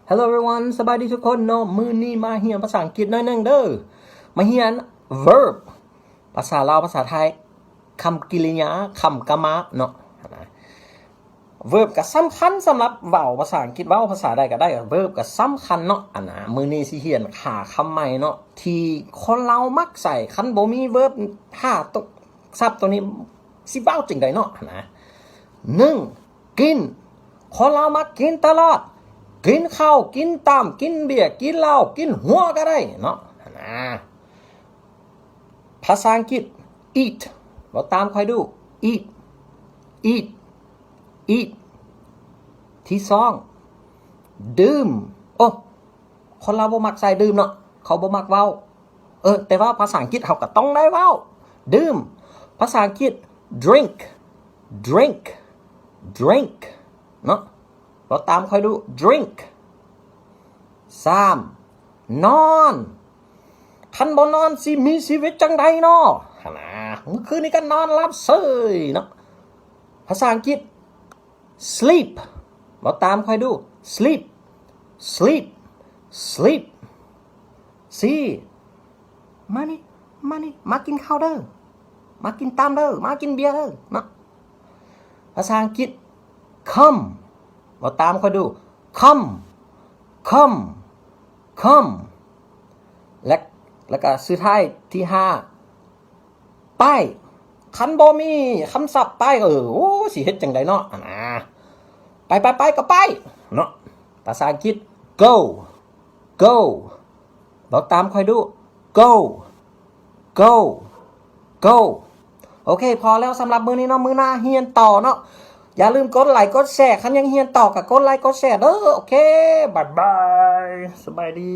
Hello everyone ສະບາຍດີທຸກຄົນເນາະ. ມື້ນີ້ມາຮຽນພາສາອັງກິດໜ້ອຍໜຶ່ງເດີ້. ມາຮຽນ verb ພາສາລາວ ພາສາໄທ ຄຳກິລິຍາ ຄຳກາມະເນາະ. verb ກໍສຳຄັນສຳລັບເວົ້າພາສາອັງກິດ ເວົ້າພາສາໃດກໍໄດ້ verb ກໍສຳຄັນເນາະ. ອັນນ່າ ມື້ນີ້ຊິຮຽນຫ້າຄຳໃໝ່ເນາະ ທີ່ຄົນລາວມັກໃຊ້. ຄັນບໍ່ມີ verb ຫ້າໂຕ ສັບໂຕນີ້ ຊິເວົ້າຈັ່ງໃດເນາະ. ອັນນ່າ ໜຶ່ງ ກິນ. ຄົນລາວມັກກິນຕະຫຼອດ ກິນເຂົ້າ ກິນຕຳ ກິນເບຍ ກິນເຫຼົ້າ ກິນຫົວກໍໄດ້ເນາະ. ອັນນ່າ ພາສາອັງກິດ eat ເວົ້າຕາມຂ້ອຍດູ eat eat eat. ທີສອງ ດື່ມ. ໂອ້ ຄົນລາວບໍ່ມັກໃຊ້ດື່ມເນາະ ເຂົາບໍ່ມັກເວົ້າ. ເອີ ແຕ່ວ່າພາສາອັງກິດເຮົາກໍຕ້ອງໄດ້ເວົ້າ ດື່ມ. ພາສາອັງກິດ drink drink drink ເນາະ ເວົ້າຕາມຂ້ອຍດູ drink. ສາມ ນອນ. ຄັນບໍ່ນອນຊິມີຊີວິດຈັ່ງໃດເນາະ? ຫັ້ນນະ ມື້ຄືນນີ້ກໍນອນຫຼັບເສີຍເນາະ. ພາສາອັງກິດ sleep ເວົ້າຕາມຂ້ອຍດູ sleep sleep sleep. ສີ່ ມານີ້ ມານີ້ ມາກິນເຂົ້າເດີ້ ມາກິນຕຳເດີ້ ມາກິນເບຍເດີ້ເນາະ. ພາສາອັງກິດ come ເວົ້າຕາມຂ້ອຍດູ come come come. ແລະ ແລ້ວກໍສຸດທ້າຍທີຫ້າ ໄປ. ຄັນບໍ່ມີຄຳສັບໄປ ເອີ ໂອ້ ຊິເຮັດຈັ່ງໃດເນາະ? ອັນນ່າ ໄປ ໄປ ໄປ ກໍໄປເນາະ. ພາສາອັງກິດ go go ເວົ້າຕາມຂ້ອຍດູ go go go. ໂອເຄ ພໍແລ້ວສຳລັບມື້ນີ້ເນາະ ມື້ໜ້າຮຽນຕໍ່ເນາະ. ຢ່າລືມກົດໄລກົດແຊ ຄັນຢາກຮຽນຕໍ່ກໍກົດໄລກົດແຊເດີ້. ໂອເຄ ບາຍບາຍ ສະບາຍດີ.